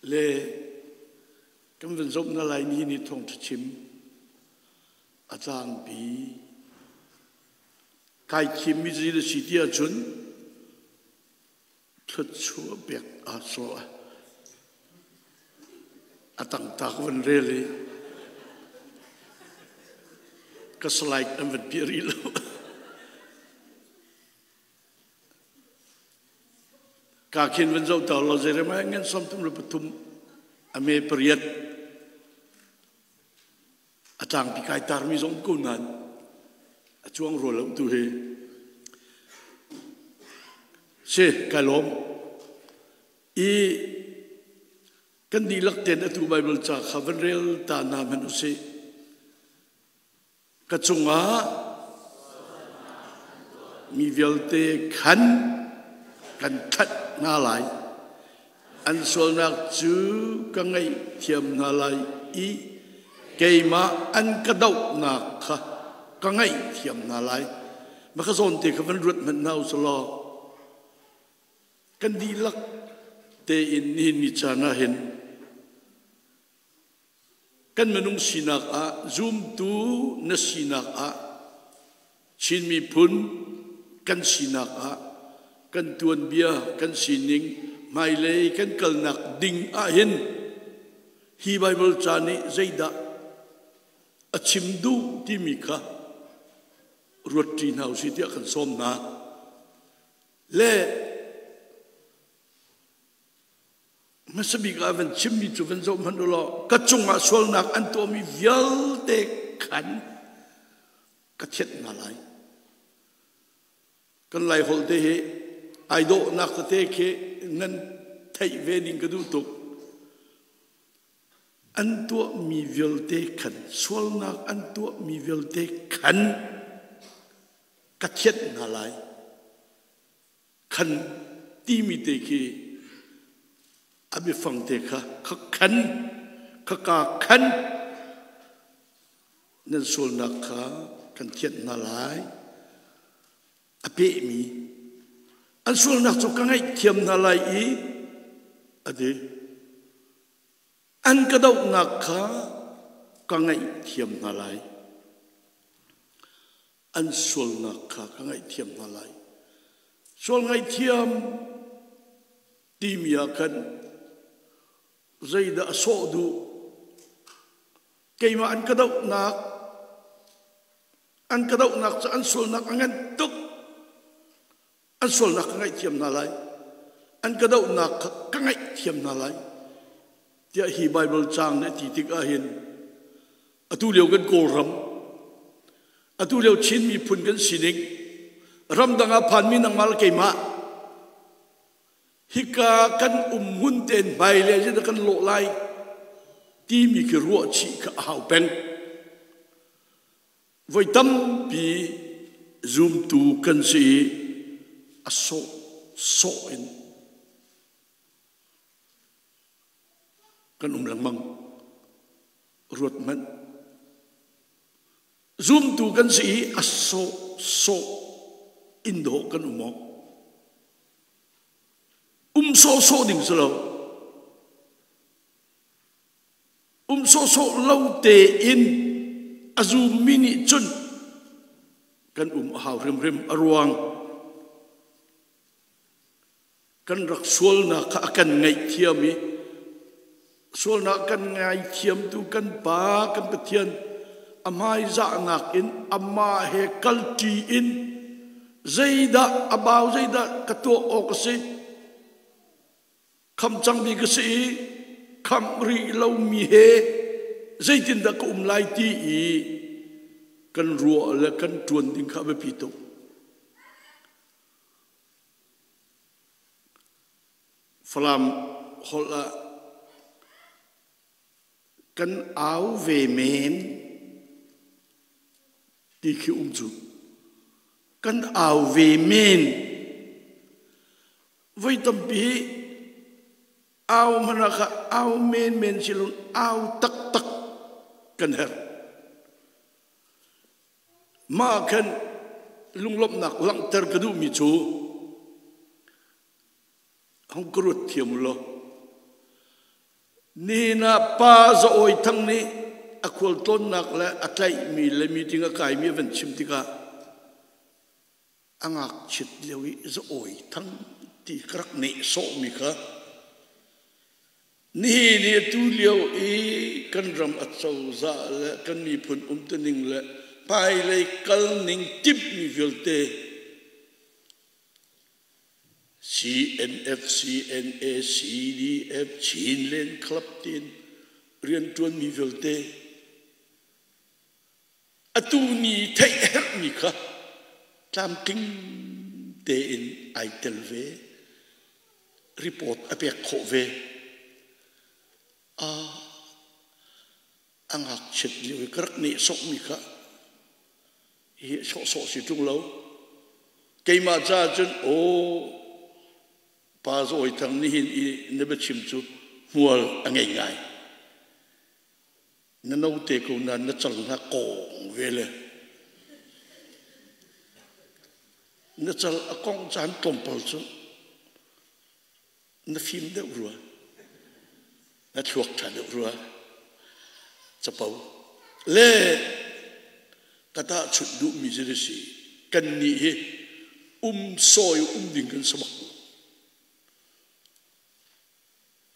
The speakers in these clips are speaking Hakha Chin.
Le kan van zomh na lai ni ni thawngṭha chim a tlangpi kai thimmi zi na si ti ahcun thluachuah pek aa sawh a tangtak van rel i ka slide an van piah rih lo. Ka khin van zoh ta lo Jeremiah ngan 33 a me pariat a tlangpi kai tarmi zong ko nain a cuang rua lo tu hi si kai lawm i kan dihlak ten atu Bible ca kha van rel ta hna hmanh usih Ka cungah mi vialte khan kan that hna lai. An sualnak cu ka ngaihthiam hna lai i keimah an ka dohnak kha ka ngaihthiam hna lai. Mah ka zawn te kha van ruat hmanh hna u law kan dihlak tein nihin ni caan ah hin Kan minung sinak ah zumtu na sinak ah Chin miphun kan sinak ah kan tuanbia kan sining hmailei kan kalnak ding ahhin hi Bible ca nih zeidah a chim duh timi kha ruatṭi hna usih tiah kan sawm hna. Le Hmasa bik ah van chimmi cu van zoh hmanh u law ka cungah sualnak an tuahmi vialte khan ka thianh hna lai. Kan Laiholh te hi ai dawhnak tete khi nan theih ve ding ka duh tuk. An tuahmi vialte khan sualnak an tuahmi vialte khan ka thianh hna lai. Khan timi te khi a biafang te kha kha khan kha ka khan nan sualnak kha kan thianh hna lai a pehmi an sualnak cu ka ngaihthiam hna lai i a ti An ka dohnak kha ka ngaihthiam hna lai. An sualnak kha ka ngaihthiam hna lai. Sual ngaihthiam timi ah khan zeidah a sawh duh? Keimah an ka dohnak an ka dohnak cu an sualnak a ngan tuk. An sualnak ka ngaihthiam hna lai. An ka dohnak kha ka ngaihthiam hna lai. Tiah hi Baibal caang nih a ti tik ahhin atu lio kan Kawlram, atu lio Chin miphun kan sining, ramdang ah phanmi nangmah le keimah, hika kan um hmun tein hmailei zeidah kan lawh lai timi khi ruah chih kha a hau peng. Voi tampi zumtu kan si i a sawh sawh in kan um lengmang. Ruat hmanh. Zumtu kan si i a sawh sawh in dawh kan um awk. Um sawhsawh ding si lo. Um sawhsawh lo tein a zummi nih cun kan um a hau hrimhrim. A ruang kan rak sualnak kha a kan ngaihthiam i sualnak kan ngaithiamtu kan Pa kan Pathian a hmaizahnak in amah he kalṭi in zeidah a bau zeidah ka tuah awk a si Khamh cangmi ka si i khamh rih lomi he zeitindah ka um lai ti i kan ruah le kan ṭuan ding kha a biapi tuk. Falam holh ah kan au ve men ti khi um cu. Kan au ve men. Voi tampi hi au hmanh ah kha au menmen si lo au taktak kan herh. Mah ah khan lunglawmhnak langhter ka duhmi cu hong ka ruat thiam u law. Nihin ah Pa Za Awi Thang nih a khualtlawnnak le a tlaihmi le meeting a kaimi a van chim tikah a ngakchiat lio i Za Awi Thang ti ka rak nehsawhmi kha nihin i atu lio i kan ram a cozah le kan miphun umtuning le hmailei kalning timhmi vialte CNF, CNA, CDF, Chinland Club tiin rianṭuanmi vialte atu ni theih a herhmi kha tlamtling tein ai tel ve, report a pek khawh ve. A ngakchiat lio i ka rak nehsawhmi kha hi sawhsawh si ṭung lo. Keimah caah cun aw Pa Zawi Thang nihin i na biachim cu hmual a ngei ngai. Na note ko nain na cal hna kawng ve le na cal a kongh caan tlawmpal cu na fim deuh rua na thluak ṭha deuh rua capo le ka tahchunh duhmi cu si kan nih hi um sawi um ding kan si bak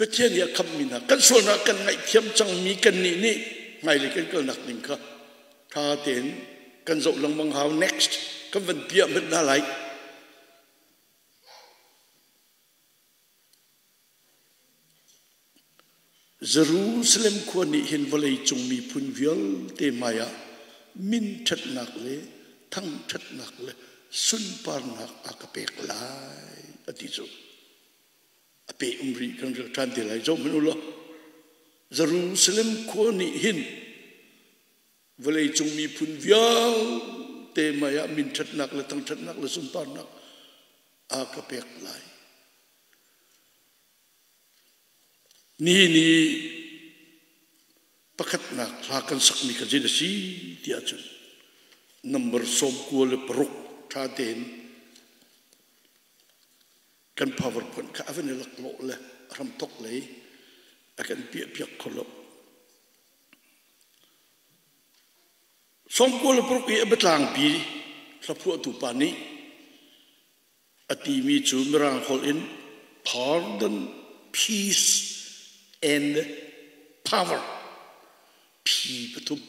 Pathian nih a khamhmi hna kan sualnak kan ngaihthiam cangmi kan nih nih hmailei kan kalnak ding kha ṭha tein kan zoh lengmang hau. Next kan van piah hmanh hna lai. Jerusalem khua nih hin vawleicung miphun vialte hmaiah min ṭhatnak le thangṭhatnak le sunparnak a ka pek lai a ti cu. A pe um rih kan rel ṭhan te lai. Zoh hmanh u law Jerusalem khua nih hin vawleicung miphun vialte hmaiah min ṭhatnak le thangṭhatnak le sunparnak a ka pek lai. Nihin i pakhatnak hla kan sakmi kha zei a si ti ahcun number 96 ṭha tein kan PowerPoint kha a van i laklawh le a hramthok lei a kan piahpiak kho lo. 96 i a biatlangpi hlaphuahtu pa nih a timi cu Mirang holh in pardon, peace and power phi pathum.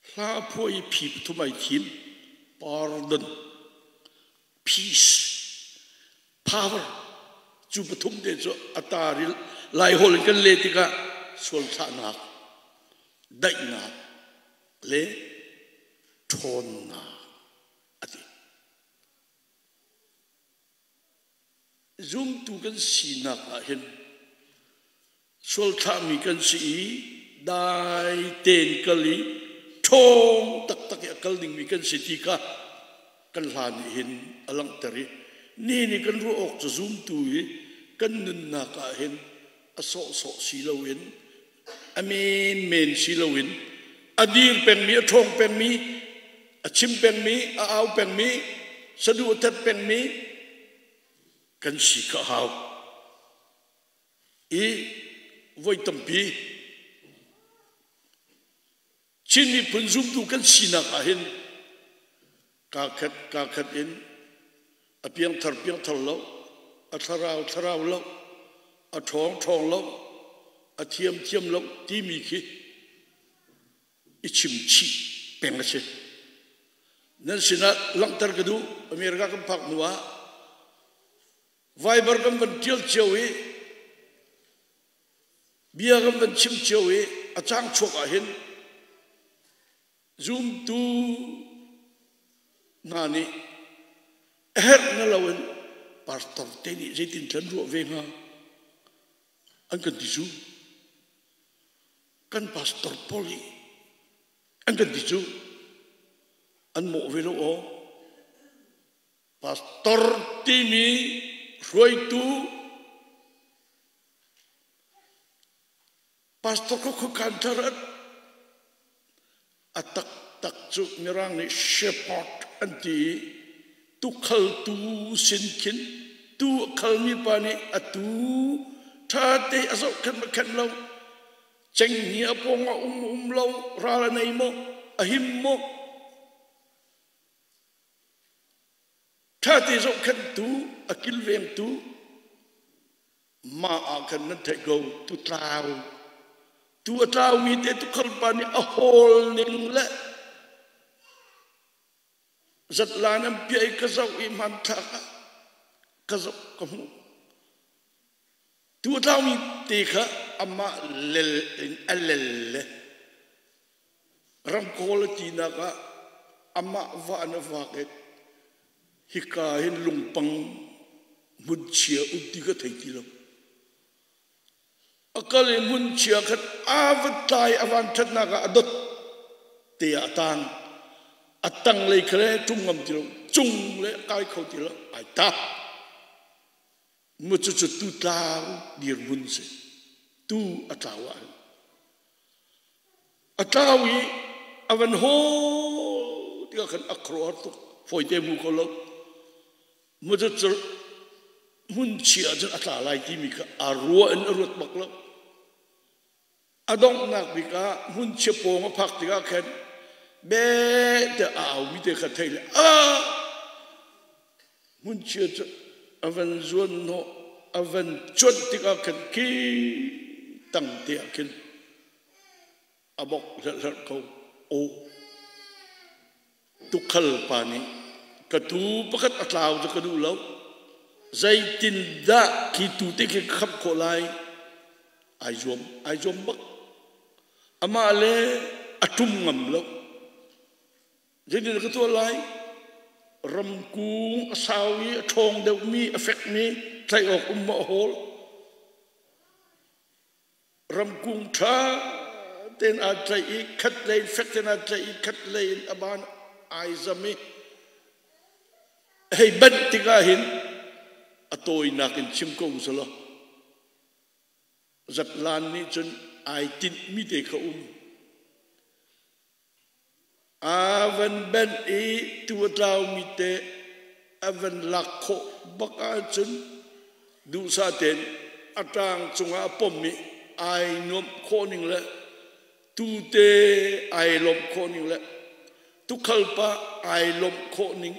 Hla a phuah i phi pathum ai thim. Pardon, peace, power cu pathum te cu a tar i Laiholh in kan leh tikah sual thlahnak, daihnak le ṭhawnnak a ti. Zumtu kan sinak ah hin sual thlahmi kan si i dai tein kal i ṭhawng taktak i a kal dingmi kan si ti kha kan hla nih hin a langhter i ni nih kan ruah awk cu zumtu hi kan nunnak ah hin a sawhsawh si loin a menmen si loin a dir pengmi a ṭhawng pengmi a chim pengmi a au pengmi saduh a that pengmi kan si kha a hau i voi tampi Chin miphun zumtu kan sinak ah hin kaa khat kaa khat in a piangthar piangthar lo, a thlarau thlarau lo, a ṭhawng ṭhawng lo, a thiam thiam lo timi khi i chim chih peng a si. Nan sinah langhter ka duh. America kan phak hnu ah Viber kan van ṭial cio i Bia kan van chim cio i a cang chuak ah hin zumtu hna nih a herh na loin pastor te nih zeitin thlan ruah ve hnga an kan ti cu kan pastor pawl nih an kan ti cu an mawh ve lo aw. Pastor timi hruaitu Pastor ko khuakhan tharat a taktak cu Mirang nih shepherd an ti i tukhaltu sin khin tu a khalmi pa nih a tu Ṭha te a zohkhenh ma khenh lo. Cenghngia a pawng ah um um lo, ral a nei maw, a him maw? Ṭha te zohkhenhtu, a kilvengtu, mah ah khan nan theih ko, tu tlau. Tu a tlaumi te tukhal pa nih a hawl ning le zatlan an piah i ka zoh i hmanthlak ah ka zoh ka hmuh. Tu a tlaumi te kha amah lel in a lel le ramkawl a tinak ah amah va an a vak i hika hin lungpang hmunchia um ti ka thei ti lo. A kal i hmunchia khan aa va tlai a van ṭhatnak ah a dot te ah a tang. A tanglei kha le ṭum ngam ti lo, cung le kai kho ti lo, ai tap. Mu cucu tu tlau dirhmun si. Tu a tlau ah hin. A tlau i a van haw tikah khan a khuaruahhar tuk. Fawite hmu kho lo. Mu cucu hmunchia ahcun a tla lai timi kha a ruah in a ruat bak lo. A donghnak bik ah hmunchia pawng a phak tikah khan be tiah a aumi te kha thei le a hmunchia cu a van zuan hnawh a van cuanh tikah khan khi tang te ah khin a bok hlerhhlerh ko. Aw tukhal pa nih ka tuu pakhat a tlau cu ka duh lo. Zeitindah khi tuu te khi ka khamh khawh lai? Ai zuam, ai zuam bak. Amah le a ṭum ngam lo. Zeitin ka tuah lai? Ramkung a sau i a ṭhawng deuhmi, a fekmi tlaih awk um maw a hawl? Ramkung ṭha tein aa tlaih i khat lei in fek tein aa tlaih i khat lei in a ban ai zam i hei banh tikah hin a tawinak in chim ko selaw zatlan nih cun ai tinhmi te kha um. A van benh i tuu a tlaumi te a van lak khawh bak ahcun duhsah tein a ṭang cungah a pom i ai nuamh khawh ning le tute ai lawmh khawh ning le tukhal pa ai lawmh khawh ning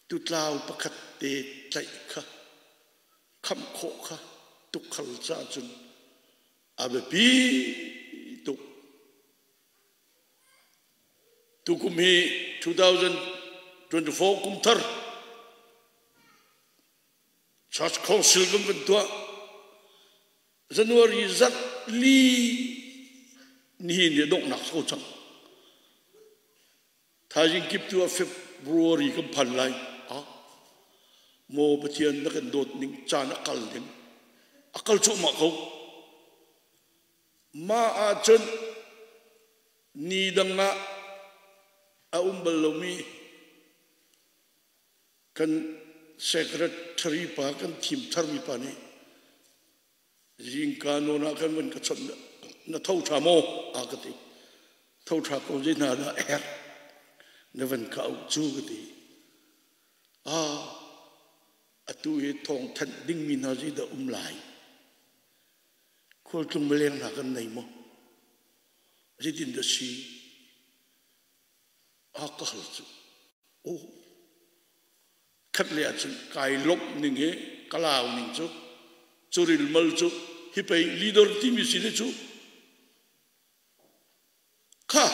tutlau pakhat te tlaih kha khamh khawh kha tukhal caah cun a biapi tuk. Tukum hi 2024 kum thar Church Council kan van tuah. January zat li nihin hi donghnak ko cang. Thaizing kip tu ah February kan phan lai. Ah, maw Pathian na kan dawt ning caan a kal ding. A kal cuahmah ko. Mah ahcun ni dang ah a um bal lomi kan secretary pa kan thim tharmi pa nih Zingka nawn ah khan van ka chawnh na tho ṭha maw? A ka ti. Tho ṭha ko zei hna dah a herh na van ka auh cu ka ti. Ah, atu hi thawngthanh dingmi hna zei dah um lai? Khualtlung mileng hna kan nei maw? Zeitin dah si? A ka hal cu. Oh, khat le ahcun kai lawmh ning hi ka lau ning cu curil mal cu hi pei leader timi si le cu kha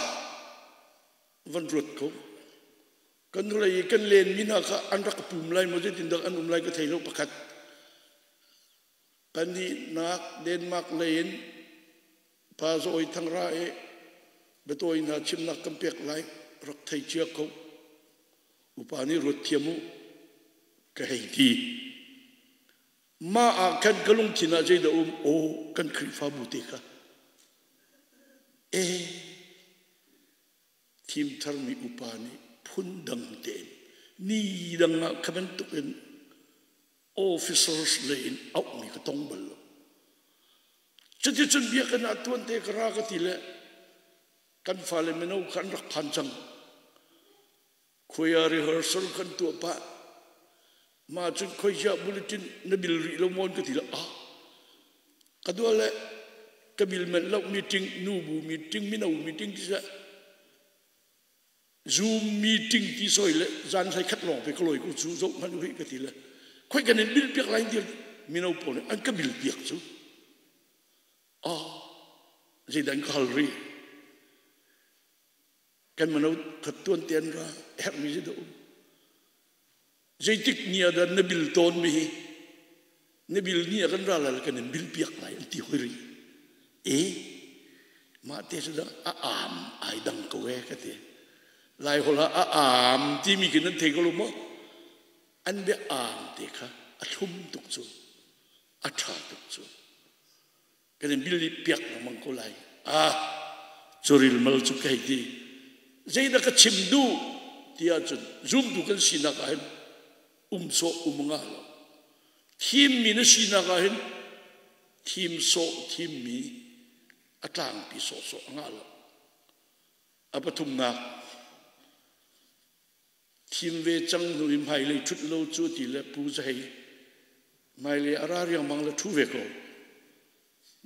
van ruat ko kan nulei i kan len mi hna kha an rak pum lai maw zeitin dah an um lai ka thei lo pakhat pahnihnak Denmark lei in Pa Zawi Thangra i biatawi hna chimnak kan pek lai rak thei cia ko. Upa nih ruat thiam u ka hei ti. Mah ah khan ka lungthin ah zeidah um? Aw, kan Khrihfabu te kha. E, thim tharmi upa nih phundang tein ni dang ah kha bantuk in officers lei in auhmi ka tong bal lo. Cuticun biakinn ah tuante ka ra ka ti le kan fale mino kha an rak phan cang. Khuai ah rehearsal kan tuah pah. Mah cun khoisia bulletin na bil rih lo maw ka ti le ah ka dua le ka bil manh lo meeting nubu meeting mino meeting ti seh Zoom meeting ti soi le zan hlei khat lawng pe ka lawi ko cu zoh hmanh u ka ti le khoi kan in bil piak lai ti mino pawl nih an ka bil piak cu ah zeidan ka hal rih kan mano khat tuan te an ra herhmi si dah um Zeitik ni ah dah na bil tawn mi hi na bil ni ah kan ra lai kan in bil piak lai an ti hoi rih. E mah te cu dah a aam ai dang ko e ka ti. Lai holh ah a aam timi khi nan thei ko lo maw? An bia aam te kha a thlum tuk cu a ṭha tuk cu. Kan in bil piak lengmang ko lai. Ah, curil mal cu ka hei ti. Zeidah ka chim duh ti ahcun zumtu kan sinak ah hin um sawh um ngah lo. Thimmi na sinak ah hin thim sawh thimmi a tlangpi sawhsawh a ngah lo. A pathumnak, Thim ve cang hnu i hmailei ṭhut lo cu ti le Pu Zahei hmailei a ra riangmang le ṭhu ve ko.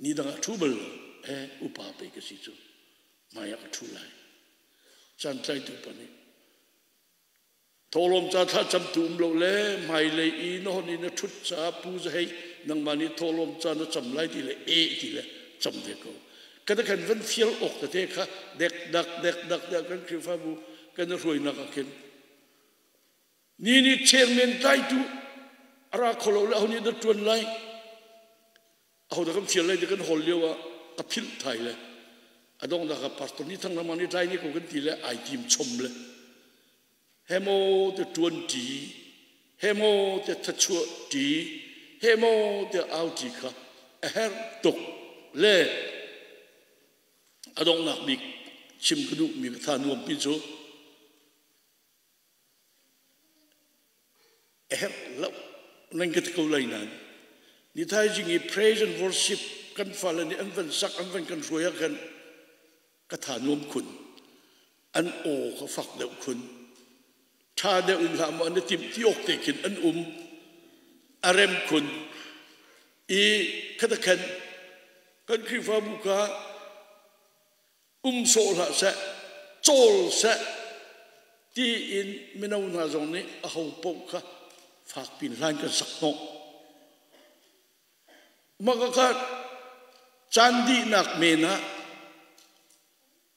Ni dang ah ṭhu bal lo. Eh, upa pei ka si cu. Hmai ah ka ṭhu lai. Caan tlaitu pa nih thawhlawm ca thlacamtu um lo le hmailei i na hon i na ṭhut caah Pu Zahei nangmah nih thawhlawm ca na cam lai ti le eh ti le cam ve ko. Kan kan van fial awk tete kha dek dak dek dak dek kan Khrihfabu kan hruainak ah khin ni nih chairman tlaitu a ra kho lo le aho nih dah ṭuan lai aho dah kan fial lai ti kan hawl lio ah ka philh thai le a donghnak ah pastor ni thang lamang nih tlai ni ko kan ti le ai tim chom le he maw te ṭuan ṭi he maw te thachuah ṭi he maw te au ṭi kha a herh tuk le a donghnak bik chim ka duhmi ka tha nuampi cu a herh lo nan ka ti ko lai nain ni thaizing i praise and worship kan fale nih an van sak an van kan hruai ah khan ka tha nuam khun an aw kha fak deuh khun ṭha deuh in hlah maw an i timh ti awk te khin an um a rem khun i khata khan kan Khrihfabu kha um sawh hlah seh cawl seh tiin mino hna zong nih aho paoh kha fak pin hlan kan sak hnawh mah kha caan dihnak men ah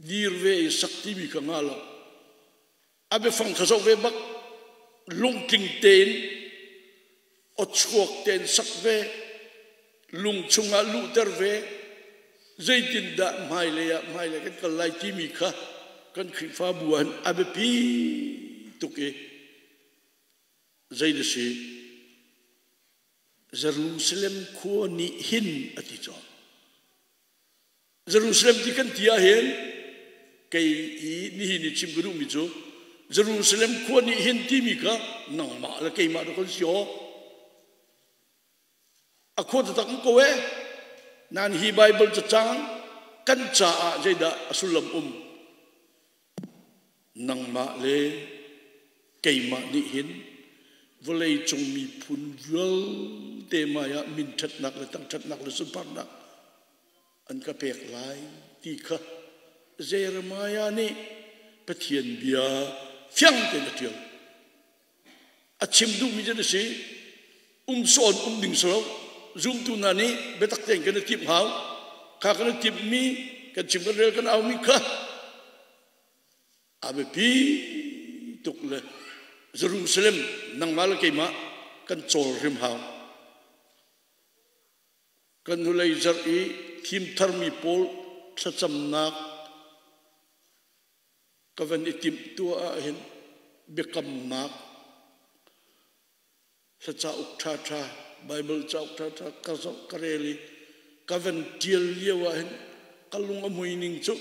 dir ve i sak timi kha nga lo a biafang kha zoh ve bak lungtling tein awchuak tein sak ve lung chungah luhter ve zeitindah hmailei ah hmailei kan kal lai timi kha kan Khrihfabu ah a biapi tuk i zei na si Jerusalem khua nih hin a ti cawk Jerusalem ti kan ti ahhin kei i nihin i chim ka duhmi cu Jerusalem khua nih hin timi kha nangmah le keimah dah kan si aw. A khua taktak ko e. Nan hi Bible cacang kan caah zeidah a sullam um? Nangmah le keimah nih hin vawleicung miphun vialte hmaiah min ṭhatnak le thangṭhatnak le sunparnak an ka pek lai ti kha Jeremiah nih Pathian bia fiang tein a ṭial. A chim duhmi cu na si, um sawn um ding si lo. Zumtu hna nih biatak tein kan i timh hau. Kha kan i timhmi, kan chim kan rel kan aumi kha a biapi tuk le Jerusalem nangmah le keimah kan cawl hrim hau. Kan hnulei zarh i thim tharmi pawl thlacamnak ka van i timh tuah ahhin biakamnak hla cauk ṭhaṭha Bible cauk ṭhaṭha ka zoh ka rel i ka van ṭial lio ahhin ka lung a hmui ning cu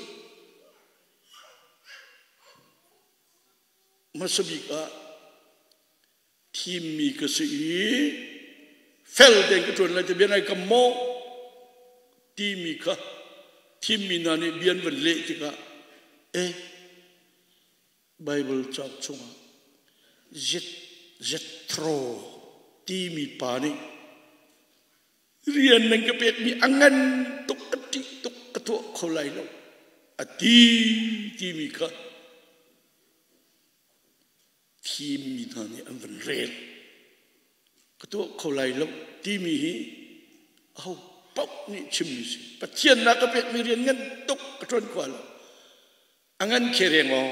hmasa bik ah thimmi ka si i fel tein ka ṭuan lai ti bia ngai kam maw timi kha thimmi hna nih bia an van leh tikah eh Bible cauk chungah Jethro. timi pa nih rian nan ka pekmi a ngan tuk a ṭih tuk ka tuah kho lai lo a ti timi kha thimmi hna nih an van rel. Ka tuah kho lai lo timi hi aho paoh nih chimmi si. Pathian na ka pekmi rian ngan tuk ka ṭuan kho lo. A ngan khe reng aw.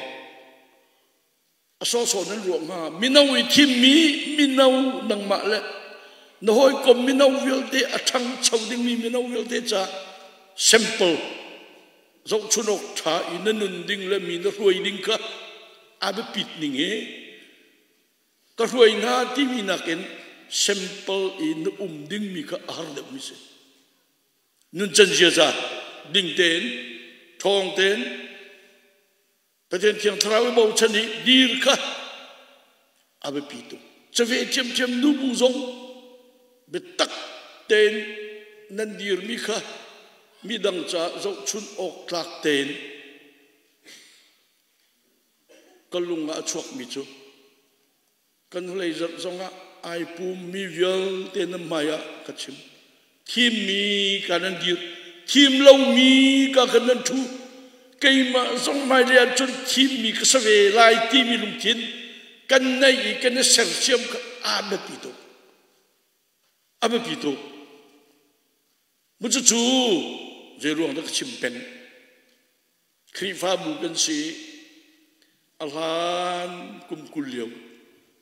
A sawsawh nan ruah hnga. Mino i thimmi mino nangmah le na hawikom mino vialte a ṭhangcho dingmi mino vialte ca sample zohchun awk ṭha i na nun ding le mi na hruai ding kha a biapit ning hi ka hruai hna timi nakin sample i na um dingmi kha a har deuhmi si. Nuncan ziaza ding tein, ṭhawng tein Pathian Thiang Thlarau i bochan i dir kha a biapi tuk. Cave ṭhiamṭhiam nubu zong biatak tein nan dirmi kha midang caah zohchun awk tlak tein ka lung ah a chuakmi cu Kan hnulei zarh zongah ai pummi vialte nan hmaiah ka chim. Thimmi ka nan dir, thim lomi ka khan nan ṭhu. Keimah zong hmailei ah cun thimmi ka si ve lai timi lungthin kan neih i kan i sersiam kha aa biapi tuk. A biapi tuk. Mu cucu zei ruang dah ka chim peng? Khrihfabu kan si a hlan kum 20 lio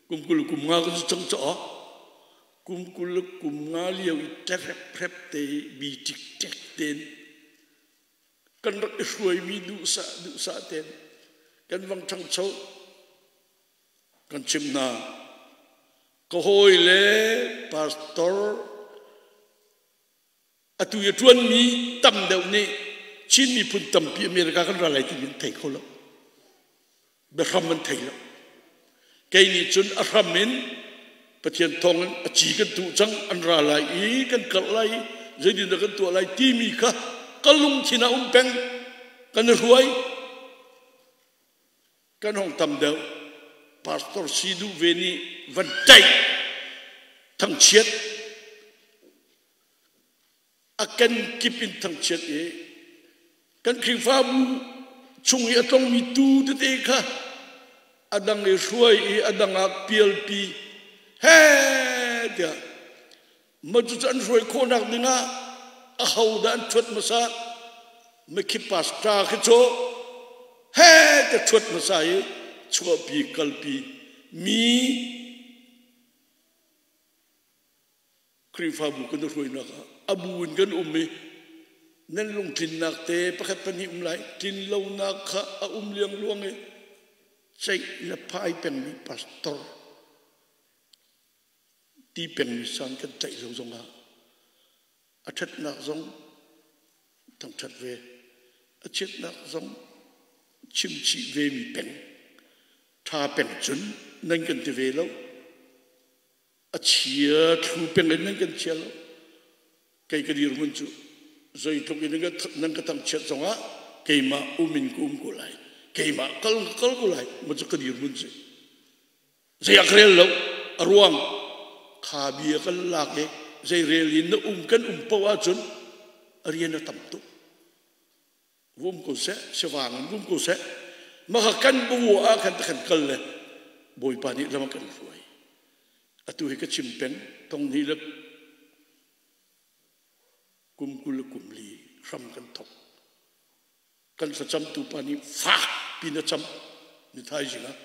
kum 20 kum nga kan si cang caah kum 20 kum nga lio i ṭeprep te bi ṭikṭek tein kan rak i hruaimi duhsah duhsah tein kan vang ṭhangcho kan chim hna. Ka hawi le pastor Atu i a ṭuanmi tam deuh nih Chin miphun tampi America kan ra lai timi an thei kho lo. Biahram an thei lo. Kei nih cun a hram in Pathian thawng in a ci kan tuh cang, an ra lai i kan karh lai i zeitindah kan tuah lai timi kha ka lungthin ah um peng. Kan i hruai. Kan hong tam deuh. Pastor si duh ve nih van ṭaih thangchiat A kenkip in thangchiat i kan Khrihfabu chung i a tlongmi tuu tete kha a dang i hruai i a dang ah pialpi he tiah mah cucu an hruai khawhnak dingah ahodah an ṭhuat hmasa mikhi pastor khi cu he tiah ṭhuat hmasa i chuahpi kalpi mi Khrihfabu kan i hruainak ah a bu in kan um i nan lungtlinnak te pakhat pahnih um lai tlinlonak kha a um liangluang i ceih le phai pengmi pastor ti pengmi san kan tlaih lo zongah a ṭhatnak zong thangṭhat ve a chiatnak zong chimchih vemi peng ṭha peng cun nan kan ti ve lo. A chia thlu peng in nan kan chia lo. Kei ka dirhmun cu zeitluk in nan ka thangchiat zongah keimah um in ka um ko lai. Keimah kal ka kal ko lai. Ma cu ka dirhmun si. Zei ah ka rel lo. A ruang kha bia kan lak i zei rel in na um kan um paoh ahcun a rian a tam tuk. Vum ko seh, sivang in vum ko seh. Maka kan bu ah khan ta kan kal le Bawipa nih lam a kan hruai. Atu hi ka chim peng, tong hnih le kum 20 le kum li hram kan thok. Kan thlacamtu pa nih fak pin a cam ni thaizing ah.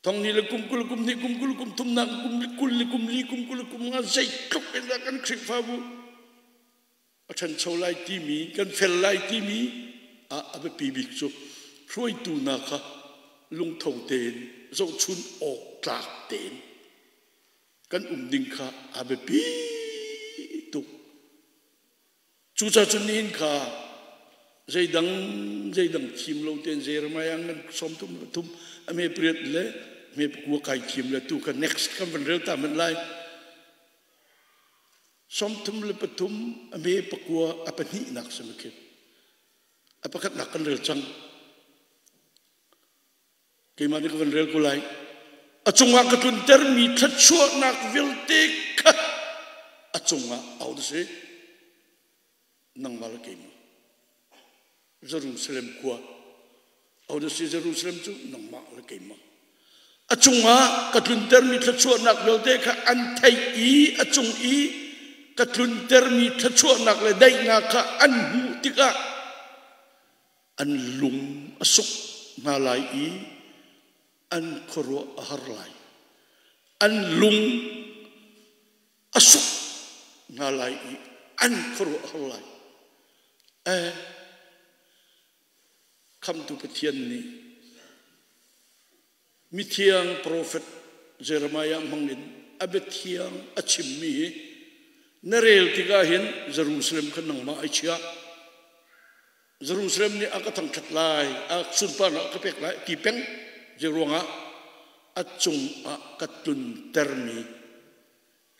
Thong ni le kum 20 kum hnih kum 20 kum thum nak kum 20 le kum li kum 20 kum nga zeitluk in dah kan Khrihfabu a ṭhancho lai timi kan fel lai timi ah a biapi bik cu hruaitu hna kha lungtho tein zohchun awk tlak tein kan um ding kha a biapi tuk. Cucaah cun nihin kha zeidang zeidang thim lo tein Jeremiah ngan 33 a me pariat le me pakua kai thim le tu kha next kan van rel ta hmanh lai. 33 a me pakua a pahnihnak si khi. A pakhatnak kan rel cang. Keimah nih ka van rel ko lai. A cungah ka tluntermi thluachuahnak vialte kha a cungah ahodah si? Nangmah le keimah. Jerusalem khua. Ahodah si Jerusalem cu? Nangmah le keimah. A cungah ka tluntermi thluachuahnak vialte kha an theih i a cung i ka tluntermi thluachuahnak le daihnak kha an hmuh tikah an lung a suk hna lai i an khuaruah a har lai. An lung a suk hna lai i an khuaruah a har lai. Eh, Khamtu Pathian nih mithiang profet Jeremiah hmangin a biathiang a chimmi hi na rel tikah hin Jerusalem kha nangmah ai chia. Jerusalem nih a ka thangṭhat lai, a sunparnak a ka pek lai ti peng ruangah a cungah ka tluntermi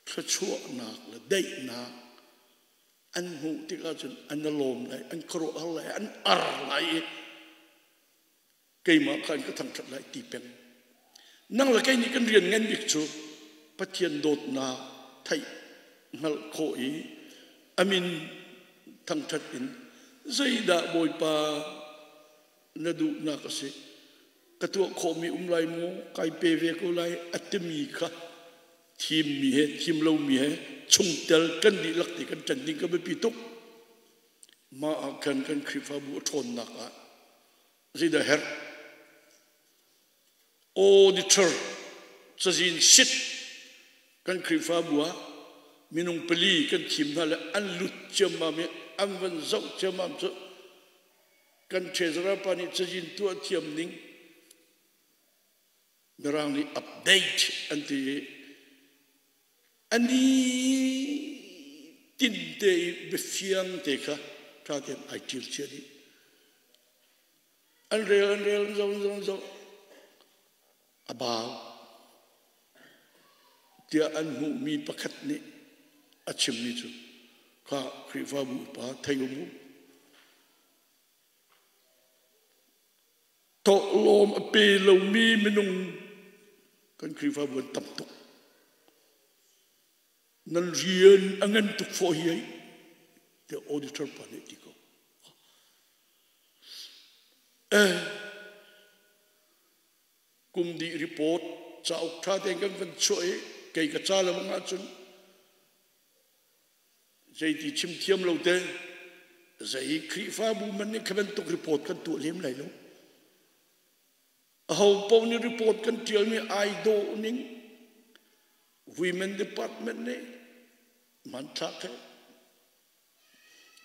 thluachuahnak le daihnak an hmuh tikah cun an i lawm lai, an khuaruahhar lai, an ar lai i keimah kha an ka thangṭhat lai ti peng. Nang le kei nih kan rian ngan bik cu Pathian dawtnak theih hngalh khawh i a min thangṭhat in zeidah Bawipa na duhnak a si ka tuah khawhmi um lai maw kai pe ve ko lai a timi kha thimmi he thim lomi he chungtel kan dihlak te kan ṭan ding ka biapi tuk. Mah ah khan kan Khrihfabu a ṭhawnnak ah zeidah herh? Auditor cazin sit kan Khrihfabu ah minung pali kan thim hna le an lut ciammam i an van zoh ciammam cu kan treasurer pa nih cazin tuah thiam ning Mirang nih update an ti i A ni tinte i biafiang te kha ṭha tein ai ṭil cia dih. An rel, an rel, an zoh, an zoh, an zoh. A bau tiah an hmuhmi pakhat nih a chimmi cu kha Khrihfabu upa thei um u. Tawhlawm a pe lomi minung kan Khrihfabu an tam tuk. Nan rian a ngan tuk fawh hi ai tiah auditor pa nih ti ko. Eh, kum dih report cauk ṭha tein kan van chuah i kei ka ca lo ahcun Zeiti chim thiam lo te zei Khrihfabu man nih kha bantuk report kan tuah lem lai lo. Aho paoh nih report kan ṭialmi ai dawh ning Women Department nih hmanthlak he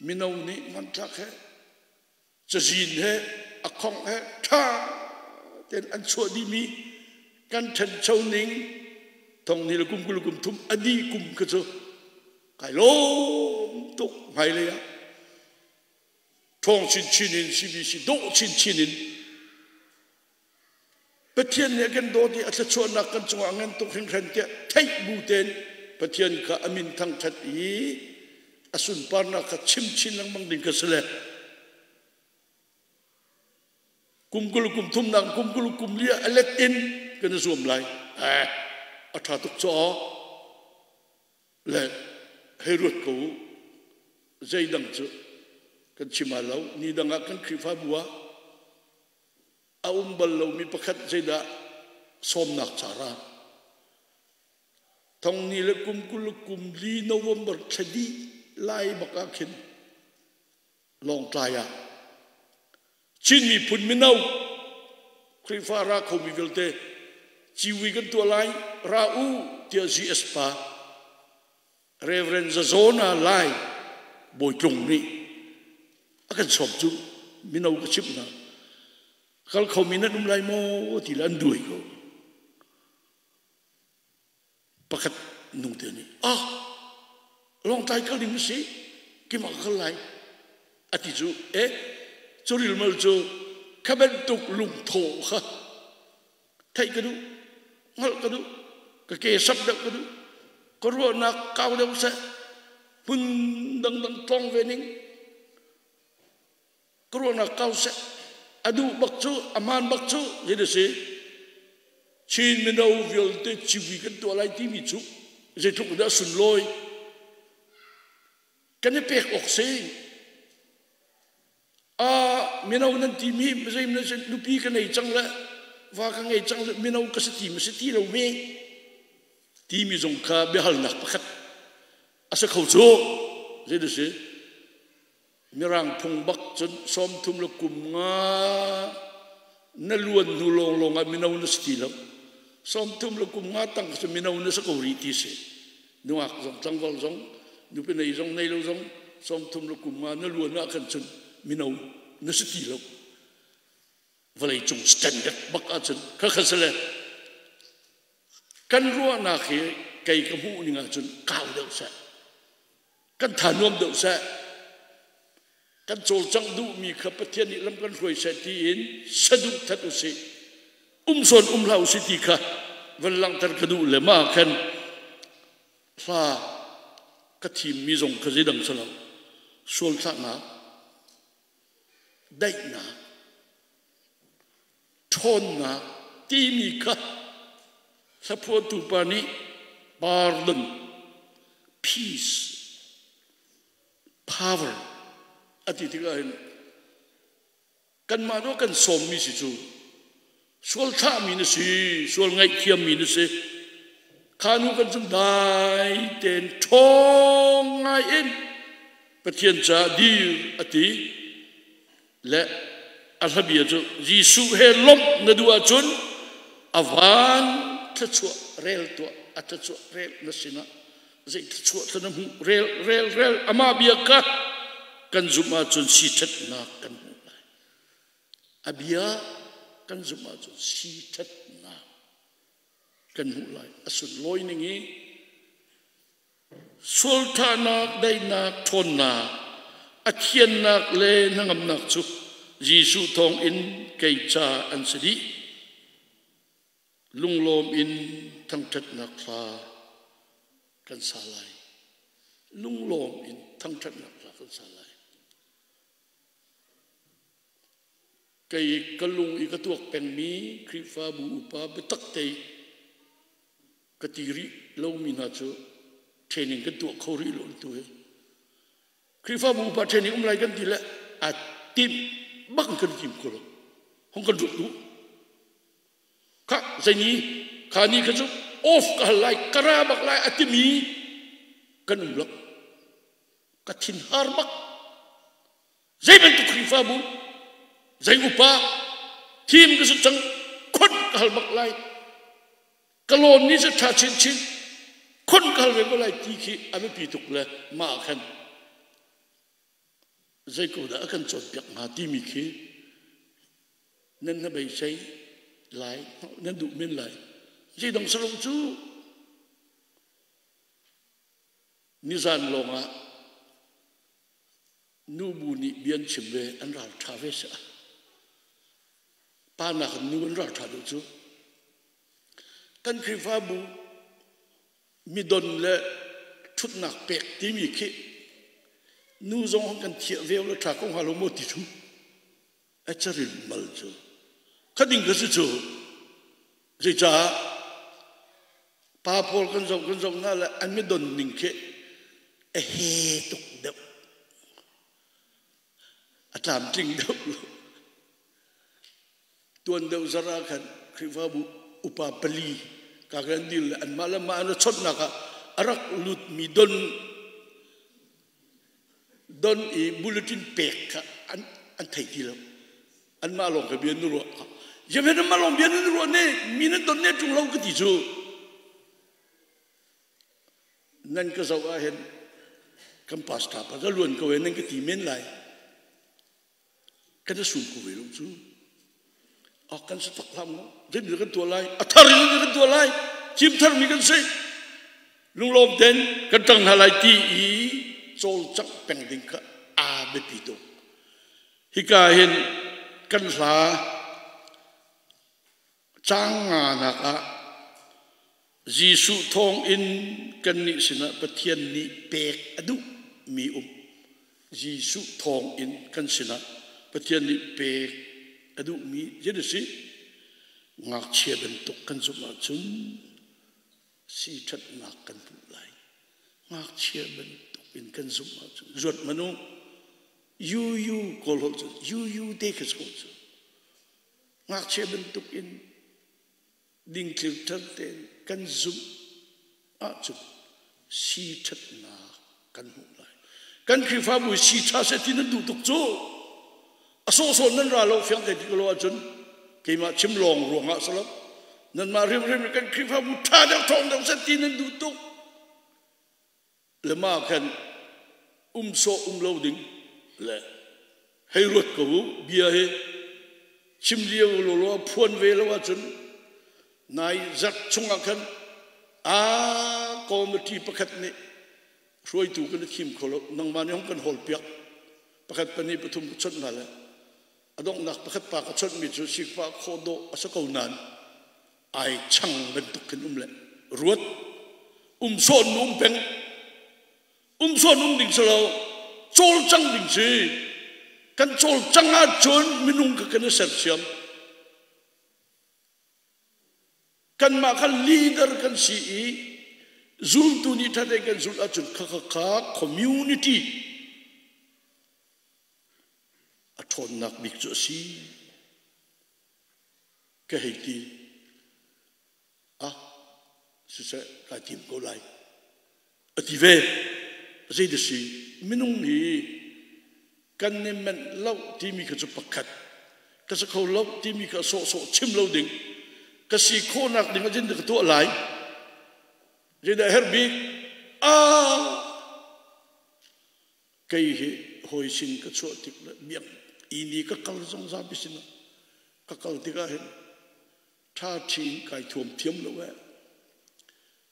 mino nih hmanthlak he cazin he a khong he ṭha tein an chuah dihmi kan ṭhancho ning thong ni le kum 20 kum thum a dih kum kha cu kai lawm tuk hmailei ah ṭhawng chinchin in CBC dawh chinchin in Pathian nih a kan dawt i a thluachuahnak kan cungah a ngan tuk hringhran tiah theih bu tein Pathian kha a min thangṭhat i a sunparnak kha chim chin lengmang ding kha si le kum 20 kum thumnak kum 20 kum li a let in kan i zuam lai. Eh, a ṭha tuk caw le hei ruat ko u. Zeidang cu kan chim lo. Ni dang ah kan Khrihfabu ah a um bal lomi pakhat zeidah sawmnak ca ra thong ni le kum 20 kum li November thla dih lai bak ah khin Lawngtlai ah Chin miphun mino Khrihfa ra khomi vialte ciwi kan tuah lai ra u tiah GS pa Reverend Zazona Lai Bawitlung nih a kan sawm cu mino ka chimh hna kal khomi nan um lai maw ti le an duai ko pakhat nung te nih ah Lawngtlai kal ding si keimah ka kal lai a ti cu eh curilmal cu kha bantuk lungtho kha Theih ka duh, hngalh ka duh, ka ke sap deuh ka duh, ka ruahnak kau deuh seh, hmun dangdang tlawng ve ning, ka ruahnak kau seh, a duh bak cu, a hmaan bak cu, hi na si. Chin mino vialte civui kan tuah lai timi cu zeitluk in dah sunlawi kan i pek awk si. Mino nan timi zei nan si nupi ka nei cang le va ka ngei cang le mino ka si ti ma si ti lo mi timi zong kha biahalnak pakhat a si kho cu. Zei dah si? Mirang phung bak cun 33 le kum nga na luan hnu lawnglawng ah mino na si ti lo. 33 le kum nga tang cu mino na si ko rih ti si. Nungak zong tlangval zong nupi nei zong nei lo zong 33 le kum nga na luan ah khan cun mino na si ti lo. Vawlei cung standard bak ahcun kha kha si le kan ruahnak hi kei ka hmuh ning ahcun kau deuh seh. Kan tha nuam deuh seh. Kan cawlcangh duhmi kha Pathian nih lam kan hruai seh tiin saduh that usih. Um sawn um hlah usih ti kha van langhter ka duh le mah khan hla ka thimmi zong kha zeidang si lo. Sual thlahnak, daihnak, ṭhawnnak timi kha hlaphuahtu pa nih pardon, peace, power a ti tikah hin kanmah nu kan sawmmi si cu sual thlahmi na si, sual ngaihthiammi na si. Kha nu kan cung dai tein ṭhawng ngai in Pathian caah dir a ti le a hlabia cu Jesuh he lawmh na duh ahcun a van thluachuah rel tuah, a thluachuah rel na sinah zei thluachuah thla na hmuh rel rel rel amah bia kha kan zumh ahcun si ṭhatnak kan hmuh lai. A bia kan zumh ahcun si ṭhatnak kan hmuh lai. A sunlawi ning i Sualthahnak, daihnak, ṭhawnnak, a thiannak le hnangamnak cu Jesuh thawngin kei ca an si dih. Lunglawm in thangṭhatnak hla kan sa lai. Lunglawm in thangṭhatnak hla kan sa lai. Kei ka lung i ka tuak pengmi Khrihfabu upa biatak te ka ti rih lomi hna cu training kan tuah kho rih lo tu hi. Khrihfabu upa training um lai kan ti le a timh bak kan tim ko lo. Hong kan ruat duh. Kha zeini kha ni kha cu off ka hal lai ka ra bak lai a timi kan um lo. Ka thin har bak. Zei bantuk Khrihfabu, zei upa, thim ka si cang, khon ka hal bak lai. Ka lawn ni cu ṭha chinchin, khon ka hal ve ko lai ti khi a biapi tuk le mah ah khan zei ko dah a kan cawnpiak hnga timi khi nan na beisei lai, nan duh men lai. Zeidang sarong cu nizan lawngah Nubu nih bia an chim ve, an ral ṭha ve si. Pa nakin nu an ral ṭha deuh cu. Kan Khrihfabu midon le ṭhutnak pek timi khi nu zong kan thiah ve le ṭha ko hnga lo maw ti cu a carin mal cu. Kha ding ka si cu. Zeicah pa pawl kan zoh kan zoh hna le an midon ning khi a he tuk deuh. A tlamtling deuh lo. Tuan deuh zar ah khan Khrihfabu upa pali ka kan dil le anmah le mah an i chawnhnak ah a rak lutmi don don i bulletin pek kha an an thei ti lo. Anmah lawng ka bia na ruah. Yemen anmah lawng bia nan ruah ne mi nan don ne ṭung lo ka ti cu. Nan ka zoh ah hin kan pastor pa ka luan ko e nan ka ti men lai. Kan i sum ko ve lo cu. A kan si tak hlah maw? Zeitin kan tuah lai? A thar in kan tuah lai. Thim tharmi kan si. Lunglawm ten kan ṭang hna lai ti i cawlcangh peng ding kha aa biapi tuk. Hika hin kan hla caang nganak ah Jesuh thawngin kannih sinah Pathian nih pek a duhmi um. Jesuh thawngin kan sinah Pathian nih pek a duhmi zei a si? Ngakchia bantuk kan zumh ahcun si ṭhatnak kan hmuh lai. Ngakchia bantuk in kan zumh ahcun zuat hmanh u yu kawl holh cun yu yu te kha si ko cu. Ngakchia bantuk in dingthlir ṭhan tein kan zumh ahcun si ṭhatnak kan hmuh lai. Kan Khrihfabu si ṭha seh ti nan duh tuk cu a sawhsawh nan ra lo fiang te ti ko lo ahcun keimah chim lawng ruangah si lo nanmah hrimhrim kan Khrihfabu ṭha deuh ṭhawng deuh seh ti nan duh tuk le mah khan um sawh um lo ding le hei ruat ko u bia hi chim lio lawlaw phuan ve lo ahcun nai zarh chungah khan a committee pakhat nih hruaitu kan i thim kho lo nangmah nih hong kan hawl piak pakhat pahnih pathum ka chawnh hna le a donghnak pakhat pa ka chawnhmi cu sifah khawh dawh a si ko nain ai chang bantuk khin um le ruat um sawn um peng um sawn um ding si lo cawlcang ding si kan cawlcang ahcun minung kha kan i sersiam kanmah kha leader kan si i zultu nih ṭhate kan zulh ahcun kha kha kha community a ṭhawnnak bik cu a si ka hei ti ah siseh kai tim ko lai a ti ve zei da si minung hi kan i menh lo timi kha cu pakhat ka si kho lo timi kha sawhsawh chim lo ding ka si khawhnak ding ah ka tuah lai zeidah herh bik ah Kei hi hawi sin ka chuah tik le biak ini ka kal zong zapi sin ah ka kal tikah hin ṭha ṭhi in kai thuam thiam lo ee.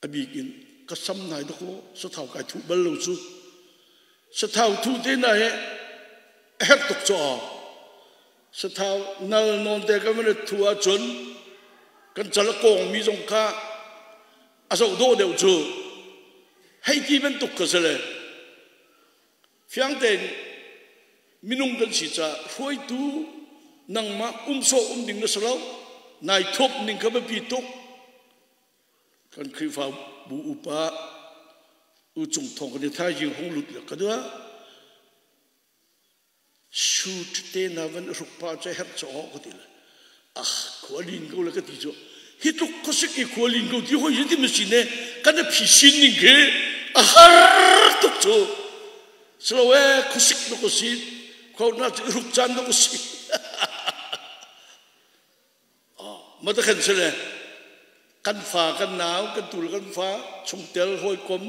A bik in ka sam nai dakaw sathau kai thuh bal lo cu. Sathau thuh te na hi a herh tuk caw. Sathau nal nawn te kan van i thuh ahcun kan cal a kawngmi zong kha a zoh dawh deuh cu. Hei ti bantuk ka si le Fiang tein minung kan si caah hruaitu nangmah um sawh um ding na si lo. Nai thuap ning kha biapi tuk. Kan Khrihfabu upa U Cung Thawng kan i thaizing hung lut le ka dua. Shoot te na van hruk pa cu herh cu ka ti le ah khua lin ko le ka ti cu hi tluk khuasik i khua lin ko ti hoi hi ti ma si ne kan a phi sin ning khi a har tuk cu silo e khuasik na ko si khau na cu hruk caan na ko si ma ta khan sile kan fa kan nau kan tul kan fa chungtel hawikom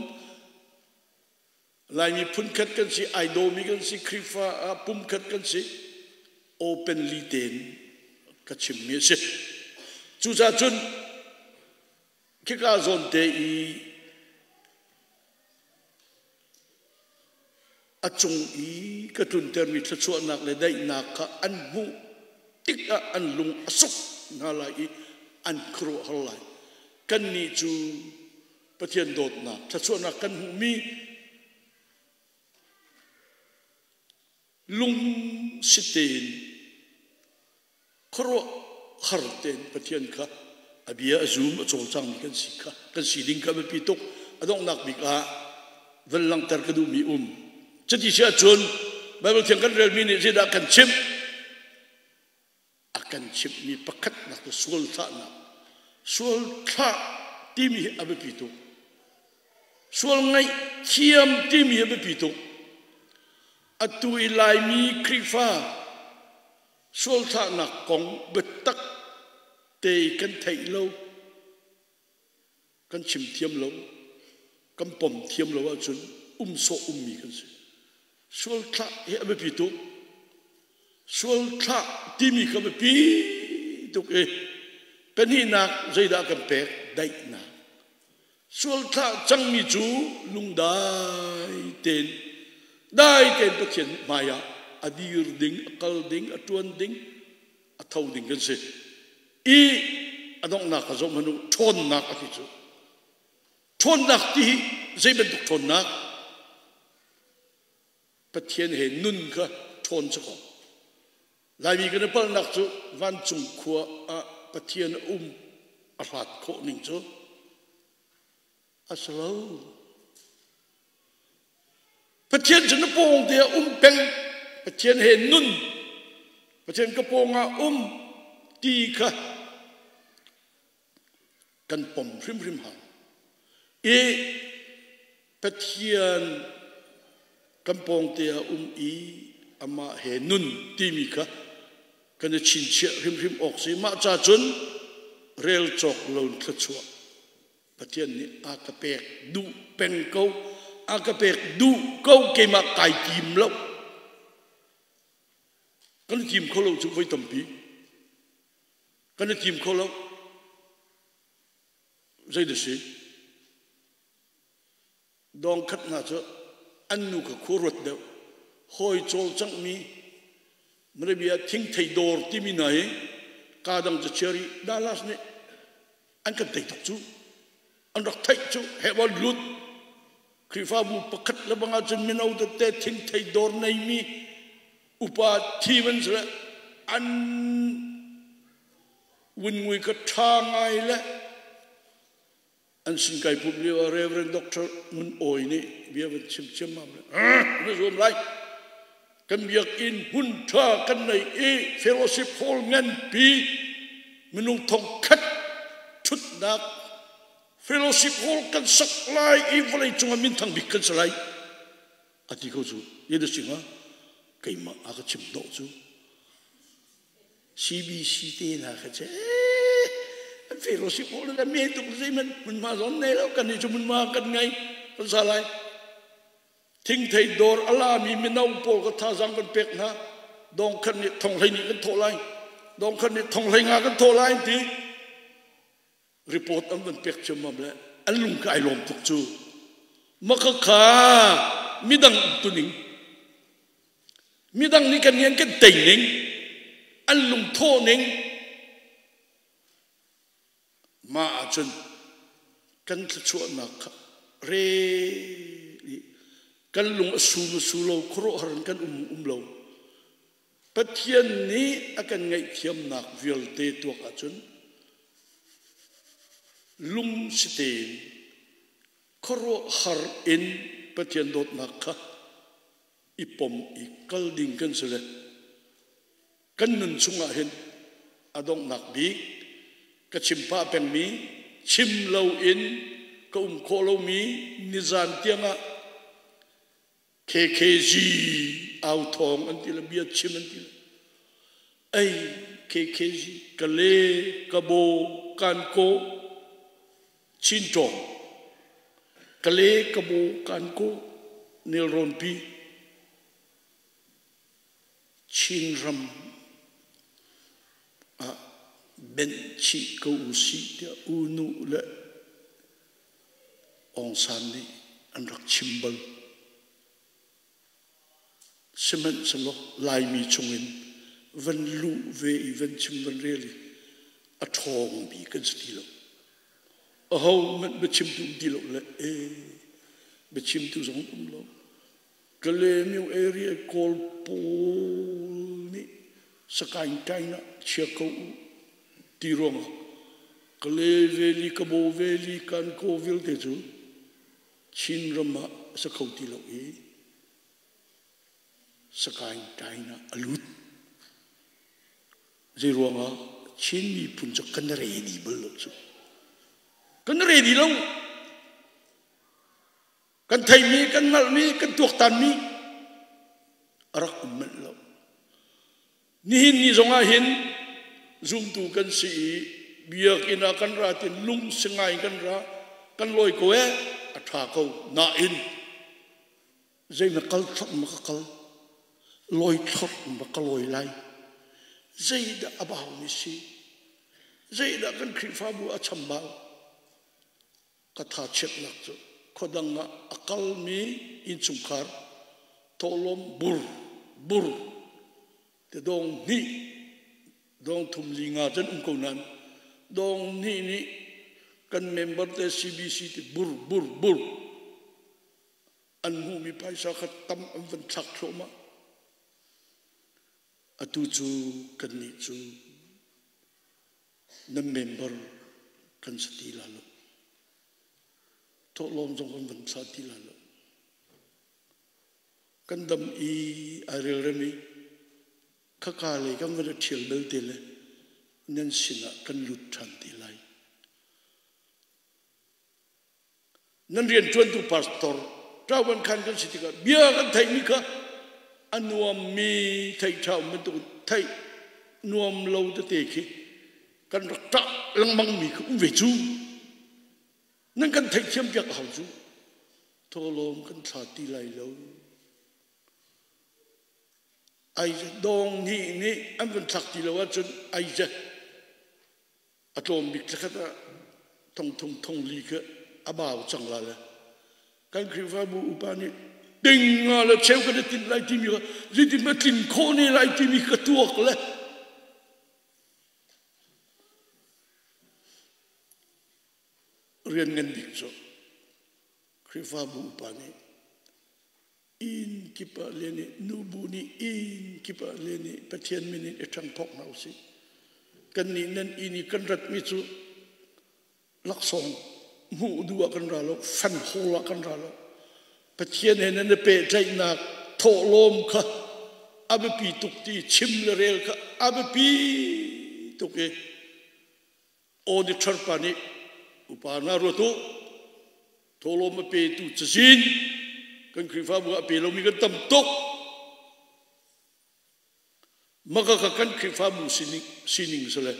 Laimi phunkhat kan si, ai dawmi kan si, Khrihfa ah pumkhat kan si, openly tein ka chimmi a si. Cucaah cun khika zawn te i a cung i ka tluntermi thluachuahnak le daihnak kha an hmuh tikah an lung a suk hna lai i an khuaruahhar lai. Kannih cu Pathian dawtnak, thluachuahnak kan hmuhmi lungsi tein khuaruah har tein Pathian kha a bia a zum a cawlcangmi kan si kha kan si ding kha biapi tuk a donghnak bik ah van langhter ka duhmi um cuti si ahcun Bible thiang kan relmi nih zeidah kan chimh A kan chimhmi pakhatnak cu sual thlahnak. Sual thlah timi hi a biapi tuk. Sual ngaihthiam timi hi a biapi tuk. Atu i Laimi Khrihfa sual thlahnak kong biatak te i kan theih lo, kan chim thiam lo, kan pom thiam lo ahcun um sawh ummi kan si. Sual thlah hi a biapi tuk. Sual thlah timi kha biapi tuk i pahnihnak zeidah kan pek? Daihnak. Sual thlah cangmi cu lungdai tein dai tein Pathian hmaiah a dir ding, a kal ding, a ṭuan ding, a tho ding kan si. I a donghnak ka zoh hmanh u, ṭhawnnak a ti cu. Ṭhawnnak ti hi zei bantuk ṭhawnnak? Pathian he nun kha ṭhawn si ko. Laimi kan i palhnak cu vancung khua ah Pathian a um a hlat khawh ning cu a si lo. Pathian cu na pawng te ah um peng. Pathian he nun. Pathian ka pawng ah um ti kha kan pom hrimhrim hau. I Pathian kan pawngte ah um i amah he nun timi kha kan i chinchiah hrimhrim awk si. Mah ca cun rel cawk lo thluachuah Pathian nih a ka pek duh peng ko. A ka pek duh ko keimah kai tim lo. Kan i tim kho lo cu voi tampi. Kan i tim kho lo. Zei dah si? Dawng khat hna cu an nu kha khua ruat deuh. Hawi cawlcanghmi Malaysia thingthei dawr timi hna hi kaa dang cu chiar i Dallas nih an kan tei tuk cu. An rak theih cu heh lut. Khrihfabu pakhat le bang ahcun mino tete thingthei dawr neimi upa thi man si le an vun ngui ka ṭha ngai le an sin kai pumh lio ah Reverend Dr. Ngun Awi nih bia van chim ciammam le na zuam lai kan biakinn hmun ṭha kan nei i fellowship hall nganpi minung thong khat ṭhutnak fellowship hall kan sak lai i vawlei cungah minthang bik kan si lai a ti ko cu ye da singa keimah a ka chim hnawh cu CBC te hna kha che an fellowship hall le me tuk zeihmanh hmunhma zon nei lo kan nih cu hmunhma kan ngei kan sa lai thingthei dawr a lami mino pawl ka thazang kan pek hna dong khat nih thong hlei nih kan thawh lai dong khat nih thong hlei nga kan thawh lai ti report an van pek ciammam le an lung ka ai lawm tuk cu maka kha midang tuning midang nih kan nih an kan tei ning an lungthawh ning mah ahcun kan thluachuahnak kha re kan lung a sum a su lo khuaruahhar in kan um um lo Pathian nih a kan ngaihthiamnak vialte tuak ahcun lung si tein khuaruahhar in Pathian dawtnak kha i pom i kal ding kan si le kan nun chungah hin a donghnak bik ka chim pah pengmi chim loin ka um khawh lomi nizan tiangah KKG au thawng an ti le bia chim an ti le ei KKG kale kabo kanko Chin ṭawng kale kabo kanko nelrawnpi Chinram ah benh chih ko u sih tiah U Nu le Aung San nih an rak chim bal. Sihmanhsehlaw Laimi chungin van luh ve i van chim van rel i a ṭhawngmi kan si ti lo. Ahohmanh biachimtu um ti lo le ee biachimtu zong um lo. Kalaymyo area Kawl pawl nih Sakaing Tain ah chia ko u ti ruangah Kalay Valley, Kabo Valley, Kankaw vialte cu Chinram ah a si kho ti lo i Sakaing Tain ah a lut. Zei ruangah Chin miphun cu kan ready bal lo cu. Kan ready lo. Kan theihmi, kan hngalhmi, kan tuaktanmi a rak um manh lo. Nihin ni zongah hin zumtu kan si i biakinn ah kan ra tin lung si ngai kan ra kan lawi ko e a ṭha ko nain zei na kal thlok ma ka kal lawi thlok ma ka lawi lai zeidah a baumi si zeidah kan Khrihfabu a chambau Ka thachiatnak cu khuadang ah a kalmi innchungkhar thawhlawm bur bur te dawng hnih dawng thum li nga cun um ko nain dawng hnih nih kan member te CBC ti bur bur bur an hmuhmi phaisa kha tam an van thlak thluahmah. Atu cu kannih cu Nan member kan si ti la lo. Thawhlawm zong kan van thla ti la lo. Kan dam i ai relrem i khaka lei kan van i ṭhial belte le nan sinah kan lut ṭhan te lai. Nan rianṭuantu pastor ṭauan khan kan si tikah bia kan theihmi kha a nuammi theih ṭha um bantuk theih nuam lo tete khi kan rak ṭah lengmangmi kha um ve cu. Nan kan theihthiam piak a hau cu. Thawlawm kan thla ti lai lo. Ai dawng nih nih an van thlak ti lo ahcun ai ze a tlawm bik thlakhat ah thong thum thong li kha a bau cang la le kan Khrihfabu upa nih ting nga le cheu kan i tinh lai timi kha zeitin ma tlin khawh ne lai timi ka tuak le Rian ngan bik cu Khrihfabu upa nih inn kip ah len i nubu nih inn kip ah len i Pathian min in i ṭhangphok hna usih. Kannih nan inn i kan ratmi cu laksawng hmuh duh ah kan ra lo, fan hawl ah kan ra lo. Pathian he nan i pehtlaihnak thawhlawm kha a biapi tuk ti chim le rel kha a biapi tuk i Auditor pa nih upa hna ruat u, thawhlawm a petu cazin kan Khrihfabu ah a pe lomi kan tam tuk. Maka kha kan Khrihfabu sining, sining si le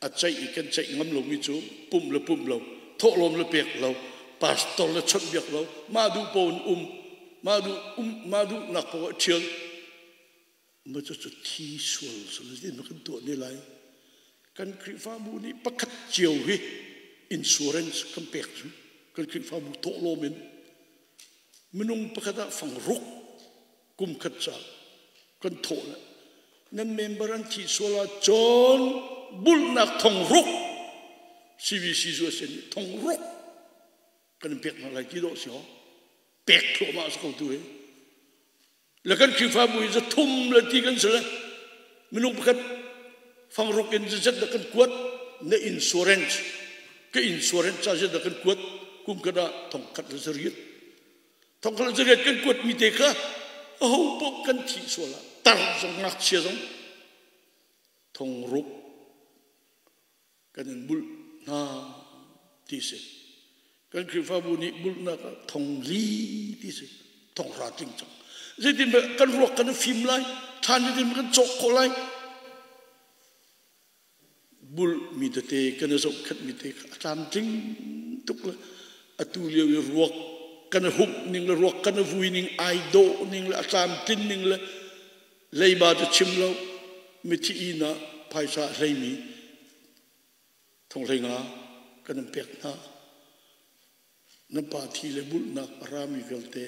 a ceih i kan ceih ngam lomi cu pumh le pumh lo, thawhlawm le pek lo, pastor le chawnhbiak lo, mah duh paoh in um, mah duh um, mah duhnak paoh ah ṭhial. Mah cucu thi sual zeitin kan tuah ne lai? Kan Khrihfabu nih pakhat cio hi insurance kan pek cu kan Khrihfabu thawhlawm in minung pakhat ah fang ruk kum khat ca kan thawh le nan member an thih sual ah cun bulhnak thong ruk CBC zu a sin thong ruk kan pek hna lai ti dawh si ho pek thluahmah a si ko tu hi. Le kan Khrihfabu hi za thum le ti kan si le minung pakhat fangruk in zat dah kan kuat na insurance ka insurance ca zat dah kan kuat kum khat ah thong khat le zariat thong khat le zariat kan kuat mi te kha aho paoh kan thih sual ah tar zong ngakchia zong thong ruk kan in bulh hna ti si. Kan Khrihfabu nih bulhnak ah thong li ti si, thong hra tling cang. Zeitin kan ruak kan fim lai, thlan zeitin kan cawk khawh lai. Bulh mi tete kan i zohkhenh mi te kha a tlamtling tuk le atu lio i ruak kan i humh ning le ruak kan i vui ning ai dawh ning le a tlamtlin ning le Leiba cu chim lo, mithi inn ah phaisa a hleimi thonghlei nga kan in pek hna. Na pa thi le bulhnak a rami vialte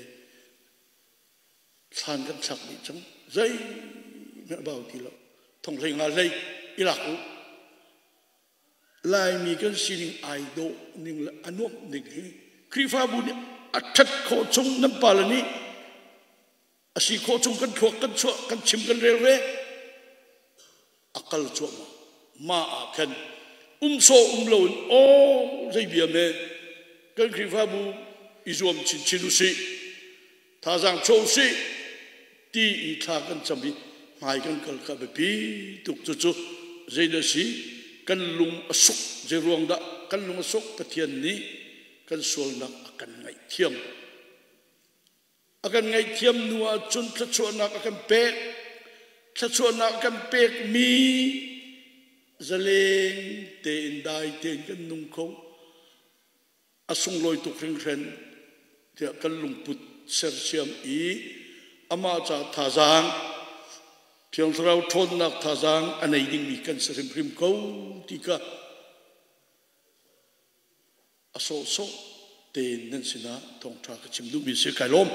thlan kan thlak dih cang. Zeihmanh a bau ti lo. Thonghlei nga hlei i lak u. Laimi kan sining ai dawh ning le a nuamh ning hi Khrihfabu nih a ṭhat khawh chung nan pale nih A si khawh chung kan thluak kan chuah kan chim kan rel ve a kal cuahmah ma ah khan um sawh um lo in aw zei bia me kan Khrihfabu i zuam chinchin usih thazaang chuah usih ti i thla kan cam i hmai kan kal kha biapi tuk cucu zei dah si kan lung a suk zei ruang dah kan lung a suk Pathian nih kan sualnak a kan ngaihthiam. A kan ngaihthiam hnu ahcun thluachuahnak a kan pek. Thluachuahnak a kan pekmi zaleng tein dai tein kan nung kho. A sunglawi tuk hringhran tiah kan lungput sersiam i amah ca thazaang Thiang Thlarau ṭhawnnak thazaang a nei dingmi kan si hrimhrim ko ti kha a sawhsawh tein nan sinah thawngṭha ka chim duhmi si. Kai lawm.